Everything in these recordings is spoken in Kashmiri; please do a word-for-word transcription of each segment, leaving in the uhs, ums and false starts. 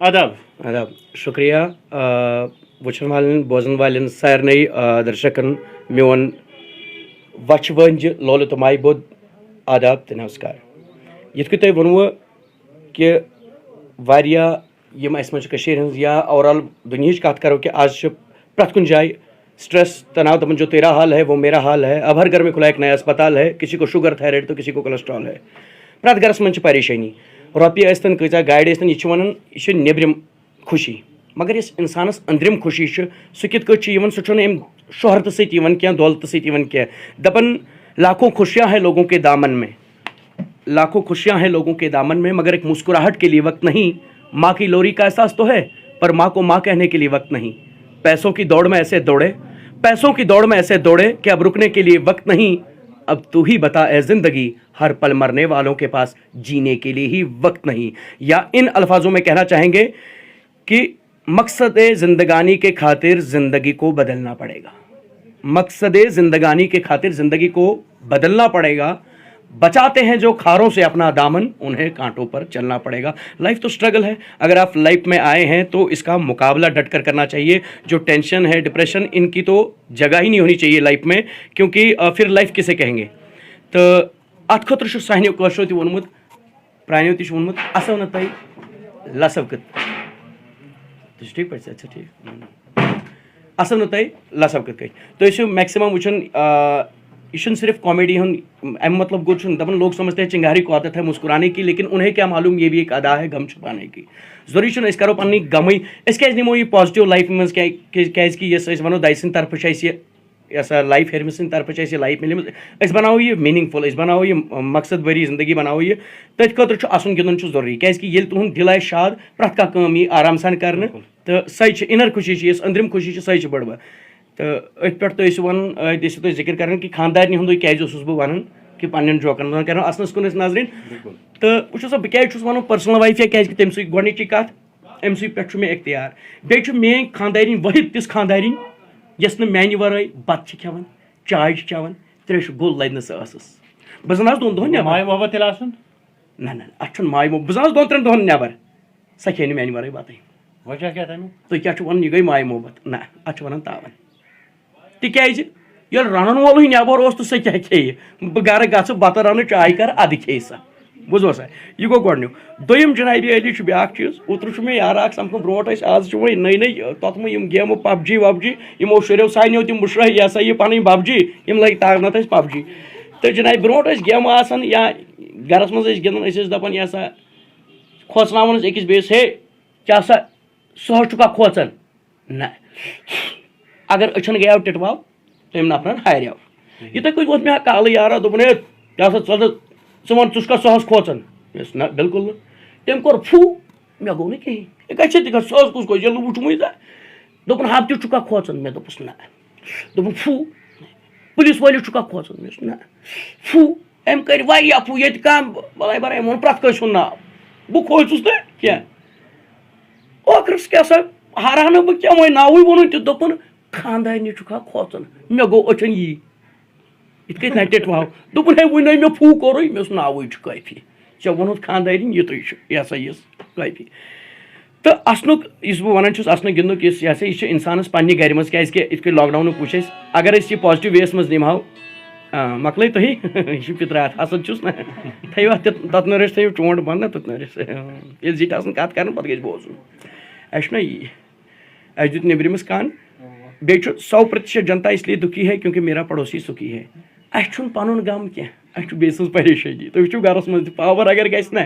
آداب۔ آداب۔ شُکریہ، آ، وٕچھن والٮ۪ن، بوزن والٮ۪ن سارنٕے، آ، درشکن میون وچھِ وٲنجہِ لولہٕ تہٕ مایہِ بود آداب تہٕ نمسکار۔ یِتھ کٔنۍ تۄہہِ ووٚنوُ کہِ واریاہ یِم اَسہِ منٛز چھِ کٔشیٖرِ ہِنٛز یا اوور آل دُنیہٕچ کَتھ کَرو کہِ آز چھِ پرٛٮ۪تھ کُنہِ جایہِ سٹریس، تناؤ، دَپان جو تیرا حال ہے وہ میرا حال ہے، اب ہر گھر میں کھلا ایک نیا اسپتال ہے، کسی کو شوگر، تھائرائڈ تو کسی کو کولیسٹرال ہے۔ پرٛٮ۪تھ گَرَس منٛز چھِ پریشٲنی۔ رۄپیہِ ٲسۍتَن، کۭژاہ گاڑِ ٲسۍتَن، یہِ چھِ وَنان یہِ چھِ نیٚبرِم خوشی۔ مگر یۄس اِنسانَس أنٛدرِم خوشی چھِ، سُہ کِتھ کٲٹھۍ چھِ یِوان؟ سُہ چھُنہٕ اَمہِ شہرتہٕ سۭتۍ یِوان کینٛہہ، دولتہٕ سۭتۍ یِوان کینٛہہ۔ دَپان، لاکھوں خوشیاں ہیں لوگوں کے دامن میں، لاکھوں خوشیاں ہیں لوگوں کے دامن میں، مگر ایک مسکراہٹ کے لیے وقت نہیں۔ ماں کی لوری کا احساس تو ہے، پر ماں کو ماں کہنے کے لیے وقت نہیں۔ پیسوں کی دوڑ میں ایسے دوڑے، پیسوں کی دوڑ میں ایسے دوڑے کہ اب رکنے کے لیے وقت نہیں۔ اب تو ہی بتا اے زندگی، ہر پل مرنے والوں کے پاس جینے کے لیے ہی وقت نہیں۔ یا ان الفاظوں میں کہنا چاہیں گے کہ مقصد زندگانی کے خاطر زندگی کو بدلنا پڑے گا، مقصد زندگانی کے خاطر زندگی کو بدلنا پڑے گا۔ بچاتے ہیں جو خاروں سے اپنا دامن، انہیں کانٹوں پر چلنا پڑے گا۔ لائف تو اسٹرگل ہے۔ اگر آپ لائف میں آئے ہیں تو اس کا مقابلہ ڈٹ کر کرنا چاہیے۔ جو ٹینشن ہے، ڈپریشن، ان کی تو جگہ ہی نہیں ہونی چاہیے لائف میں، کیونکہ آ، پھر لائف کسے کہیں گے؟ تو اتھ خٲطرٕ چھُ سانیو کٲشرو تہِ ووٚنمُت، پرٛانیو تہِ چھُ ووٚنمُت، اسو نہٕ تۄہہِ لسو کِتھ۔ تُہۍ چھِو ٹھیٖک پٲٹھۍ؟ صحت چھا ٹھیٖک؟ اسو نہٕ تۄہہِ لسو کِتھ کٔنۍ؟ تُہۍ ٲسِو میکسِمم وٕچھان، آ، یہِ چھُنہٕ صرف کامیڈی ہُنٛد، اَمہِ مطلب گوٚو چھُنہٕ دَپان لوگ سمجھتے ہیں چنگاری کو عادت ہے مسکرانے کی، لیکن انہیں کیا معلوم یہ بھی ایک ادا ہے غم چھپانے کی۔ ضروٗری چھُنہٕ أسۍ کَرو پَنٕنۍ غمٕے، أسۍ کیٛازِ نِمو یہِ پازِٹِو لایفہِ منٛز؟ کیٛازِ کہِ یۄس أسۍ وَنو دَیہِ سٕنٛدِ طرفہٕ چھِ اَسہِ یہِ یۄس سا لایف ہیٚرمہِ سٕنٛدِ طرفہٕ چھِ اَسہِ یہِ لایف مِلیمٕژ، أسۍ بَناوو یہِ مینِنٛگ فُل، أسۍ بَناوو یہِ مقصد بٔری زِندگی بَناوو یہِ۔ تٔتھۍ خٲطرٕ چھُ اَسُن گِنٛدُن چھُ ضروٗری، کیٛازِکہِ ییٚلہِ تُہُنٛد دِل آسہِ شاد، پرٛٮ۪تھ کانٛہہ کٲم یی آرام سان کَرنہٕ۔ تہٕ سۄے چھِ اِنَر خوشی چھِ، یۄس أنٛدرِم خوشی چھِ، سۄے چھِ بٔڑ بار۔ تہٕ أتھۍ پٮ۪ٹھ تُہۍ ٲسِو وَنان، أتھۍ ٲسِو تُہۍ ذِکِر کَران کہِ خانٛدارنہِ ہُنٛدُے کیٛازِ اوسُس بہٕ وَنان کہِ پنٛنٮ۪ن جوکَن منٛز کَرو اَسنَس کُن أسۍ نظرِنۍ۔ تہٕ وٕچھِو سا، بہٕ کیٛازِ چھُس وَنان پٔرسٕنَل وایف یا کیٛازِکہِ تٔمۍ سٕے گۄڈٕنِچی کَتھ، أمۍ سٕے پٮ۪ٹھ چھُ مےٚ اختیار۔ بیٚیہِ چھُ میٛٲنۍ خانٛدارِنۍ وٲحِد تِژھ خانٛدارِنۍ، یۄس نہٕ میٛانہِ وَرٲے بَتہٕ چھِ کھٮ۪وان، چاے چھِ چٮ۪وان، ترٛیشہِ گوٚل لَدِ نہٕ سۄ ٲسَس۔ بہٕ زَن آسہٕ دۄن دۄہَن نٮ۪بر۔ ماے محبت تیٚلہِ آسُن۔ نہ، نہ، نہ، اَتھ چھُنہٕ ماے محبت۔ بہٕ زَن آسہٕ دۄن ترٛٮ۪ن دۄہَن نٮ۪بر۔ سۄ کھیٚیہِ نہٕ میٛانہِ وَرٲے بَتٕے۔ وجہ کیٛاہ تَمیُک؟ تُہۍ کیٛاہ چھِو وَنان، یہِ گٔے ماے محبت؟ نہ، اَتھ چھِ وَنان تاوَن۔ تِکیٛازِ ییٚلہِ رَنَن وولٕے نٮ۪بر اوس تہٕ سُہ کیٛاہ کھیٚیہِ؟ بہٕ گَرٕ گژھٕ، بَتہٕ رَنہٕ، چاے کَرٕ، اَدٕ کھیٚیہِ سۄ۔ بوٗزوا سا؟ یہِ گوٚو گۄڈٕنیُک۔ دوٚیِم جنابِ عٲلی چھُ بیٛاکھ چیٖز، اوترٕ چھُ مےٚ یارٕ اَکھ سَمکھُن برونٛٹھ ٲسۍ، آز چھِ وۄنۍ نٔے نٔے، تَتھ منٛز یِم گیمہٕ پَب جی وَب جی، یِمو شُریو سانیو تہِ مُشرٲے یہِ ہسا یہِ پَنٕنۍ پَب جی، یِم لٔگۍ تاونَتھ اَسہِ پَب جی۔ تہٕ جنابِ برونٛٹھ ٲسۍ گیمہٕ آسان یا گَرَس منٛز ٲسۍ گِنٛدان، أسۍ ٲسۍ دَپان یہِ ہسا کھوژناوان ٲسۍ أکِس بیٚیِس، ہے، کیٛاہ سا، سُہ حظ چھُکھا کھوژان؟ نہ۔ اگر أچھن گٔیو ٹِٹواو، تٔمۍ نفرن ہاریو۔ یِتھے کٔنۍ ووٚتھ مےٚ کالہٕ یارا، دوٚپُن، "ہے، کیٛاہ سا ژٕ ژٕ وَن، ژٕ چھُکھا سُہ حظ کھوژان؟" مےٚ ووٚنُس، "نہ، بِلکُل نہٕ۔" تٔمۍ کوٚر فُو، مےٚ گوٚو نہٕ کِہیٖنۍ۔ یہِ کَتہِ چھِ تِکَن سُہ حظ کُس گوٚو، ییٚلہِ نہٕ وُچھمُے ژےٚ؟ دوٚپُن، "ہَتہٕ تہِ چھُکھا کھوژان؟" مےٚ دوٚپُس، "نہ۔" دوٚپُن، "فُو، پُلیٖس وٲلِس چھُکھا کھوژان؟" مےٚ ووٚنُس، "نہ۔" فُو، أمۍ کٔرۍ واریاہ فُو، ییٚتہِ کانٛہہ، بَلاے بَلاے، أمۍ ووٚن پرٛٮ۪تھ کٲنٛسہِ ہُنٛد ناو۔ بہٕ کھوٗژُس نہٕ کینٛہہ۔ ٲخرس کیٛاہ سا ہارہا نہٕ بہٕ کینٛہہ، وۄنۍ ناوٕے ووٚنُن تہِ، دوٚپُن، "خانٛدارنہِ چھُکھا کھوژان؟" مےٚ گوٚو أچھن یی۔ یِتھ کٔنۍ نَٹہِ ٹِٹواو۔ دوٚپُن، "ہے، وُنہِ نَے مےٚ فُو کوٚرُے۔" مےٚ اوس ناوٕے چھُ کٲفی۔ ژےٚ ووٚنُتھ خانٛدارِنۍ، یِتُے چھُ، یہِ ہسا یہِ کٲفی۔ تہٕ اَسنُک، یُس بہٕ وَنان چھُس، اَسنہٕ گِنٛدنُک یُس یہِ ہسا یہِ چھُ اِنسانَس پنٛنہِ گَرِ منٛز، کیٛازِکہِ یِتھ کٔنۍ لاک ڈاوُنُک وٕچھ اَسہِ، اگر أسۍ یہِ پازٹِو وییَس منٛز نِمہو، آ، مۄکلٲے تُہی۔ یہِ چھُ فِطرت، حسد چھُس نہ۔ تھٲیِو اَتھ تہِ، تَتھ نٲرِس تھٲیِو چونٛٹھ بنٛد نہ، تَتھ نٲرِس۔ ییٚلہِ زِٹھۍ آسَن کَتھ کَران، پَتہٕ گژھِ بوزُن۔ اَسہِ چھُنہ یی۔ اَسہِ دیُت نیٚبرِمِس کَن۔ بیٚیہِ چھُ سو پرتیشت جنتا اس لیے دُکھی ہے کیونکہ میرا پڑوسی سُکھی ہے۔ اَسہِ چھُنہٕ پَنُن غم کینٛہہ، اَسہِ چھُ بیٚیہِ سٕنٛز پریشٲنی۔ تُہۍ وٕچھِو گَرَس منٛز تہِ پاوَر اگر گژھِ نہ،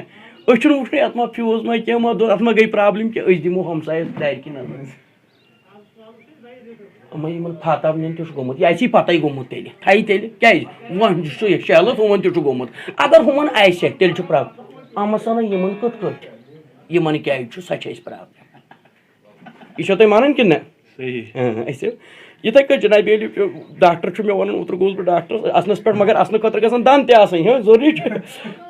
أسۍ چھِنہٕ وٕچھنٕے اَتھ ما فیوٗز ما کینٛہہ ما دوٚد، اَتھ ما گٔے پرٛابلِم کینٛہہ، أسۍ دِمو ہمسایَس دارِ کِنۍ نظر۔ یِمَن، یِمَن فاتح نٮ۪ن تہِ چھُ گوٚمُت، یہِ آسہِ یہِ پَتَے گوٚمُت تیٚلہِ۔ تھایہِ تیٚلہِ، کیٛازِ؟ وۄنۍ چھُ یہِ شہلَس، یِمَن تہِ چھُ گوٚمُت۔ اگر ہُمَن آسہِ ہا، تیٚلہِ چھُ پرٛابلِم۔ اَما سَنا یِمَن کِتھ کٲٹھۍ؟ یِمَن کیٛازِ چھُ، سۄ چھِ اَسہِ پرٛابلِم۔ یہِ چھو تُہۍ مانان کِنہٕ نہ؟ صحیح۔ اۭں، أسۍ چھِ یِتھَے کٔنۍ جنابِ عٲلی، ڈاکٹر چھُ مےٚ وَنان، اوترٕ گوٚوُس بہٕ ڈاکٹرَس، اَسنَس پٮ۪ٹھ، مگر اَسنہٕ خٲطرٕ گژھن دَنٛد تہِ آسٕنۍ، ہاں، ضروٗری چھُ۔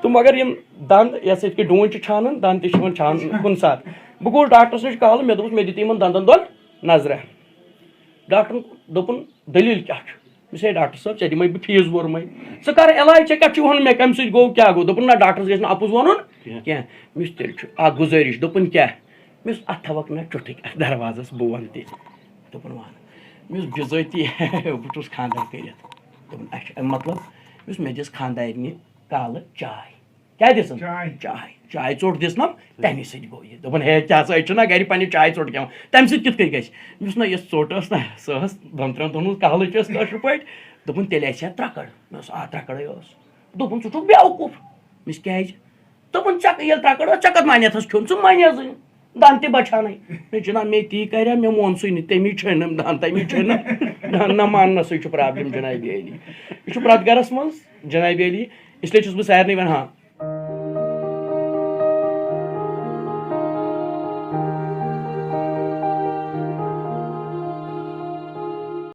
تہٕ مگر یِم دَنٛد، یۄس یِتھ کٔنۍ ڈوٗنۍ چھِ چھانان، دَنٛد تہِ چھِ یِوان چھانہٕ کُنہِ ساتہٕ۔ بہٕ گوٚوُس ڈاکٹرَس نِش کالہٕ، مےٚ دوٚپُس، مےٚ دِتہٕ یِمَن دَنٛدَن دۄن نظرہ۔ ڈاکٹرن دوٚپُن، "دٔلیٖل کیٛاہ چھُ؟" مےٚ ووٚنُس، "ہے ڈاکٹر صٲب، ژےٚ دِمَے بہٕ فیٖس بوٚرمَے۔ ژٕ کَر علاج، ژےٚ کَتھ چھُے وَنُن مےٚ کَمہِ سۭتۍ گوٚو، کیٛاہ گوٚو؟" دوٚپُن، "نہ، ڈاکٹرَس گژھِ نہٕ اَپُز وَنُن کینٛہہ۔" کینٛہہ۔ مےٚ ووٚنُس، "تیٚلہِ چھُ اَکھ گُزٲرِش۔" دوٚپُن، "کیٛاہ؟" مےٚ اوس اَتھ تھاوَکھ نہ ٹُٹھٕکۍ اَتھ دروازَس بہٕ وَنہٕ تہِ۔ دوٚپُن وَن۔ مےٚ اوس بِزٲتی بہٕ چھُس خانٛدَر کٔرِتھ۔ دوٚپُن اَچھا مطلب مےٚ اوس مےٚ دِژ خانٛدارنہِ کالہٕ چاے۔ کیٛاہ دِژٕن؟ چاے۔ چاے۔ چاے ژوٚٹ دِژنَم، تَمی سۭتۍ گوٚو یہِ۔ دوٚپُن ہے کیٛاہ سا أسۍ چھِنہ گَرِ پنٛنہِ چاے ژوٚٹ کھٮ۪وان، تَمہِ سۭتۍ کِتھ کٔنۍ گژھِ؟ مےٚ یُس نہ یۄس ژوٚٹ ٲس نہ، سۄ ٲس دۄن ترٛٮ۪ن دۄہَن ہٕنٛز کالٕچ ٲس کٲشِر پٲٹھۍ۔ دوٚپُن تیٚلہِ آسہِ ہا ترٛکَڑ۔ مےٚ اوس آ ترٛکَڑَے ٲس۔ دوٚپُن ژٕ چھُکھ بیوقوٗف۔ مےٚ کیٛازِ؟ دوٚپُن ژےٚ ییٚلہِ ترٛکَڑ ٲس، ژےٚ کَتھ مانیتھَس کھیوٚن؟ ژٕ مانیزٕے۔ دَنٛد تہِ بَچھاونَے۔ مےٚ جِناب مے تی کَرِ ہا، مےٚ مون سُے نہٕ، تَمی چھٔنٕم دَنٛد، تَمی چھٔنٕم۔ نہ، نہ ماننَسٕے چھُ پرٛابلِم جِنابِ عٲلی۔ یہِ چھُ پرٛٮ۪تھ گَرَس منٛز جِنابِ عٲلی۔ اِسلیے چھُس بہٕ سارنٕے وَنان، ہاں،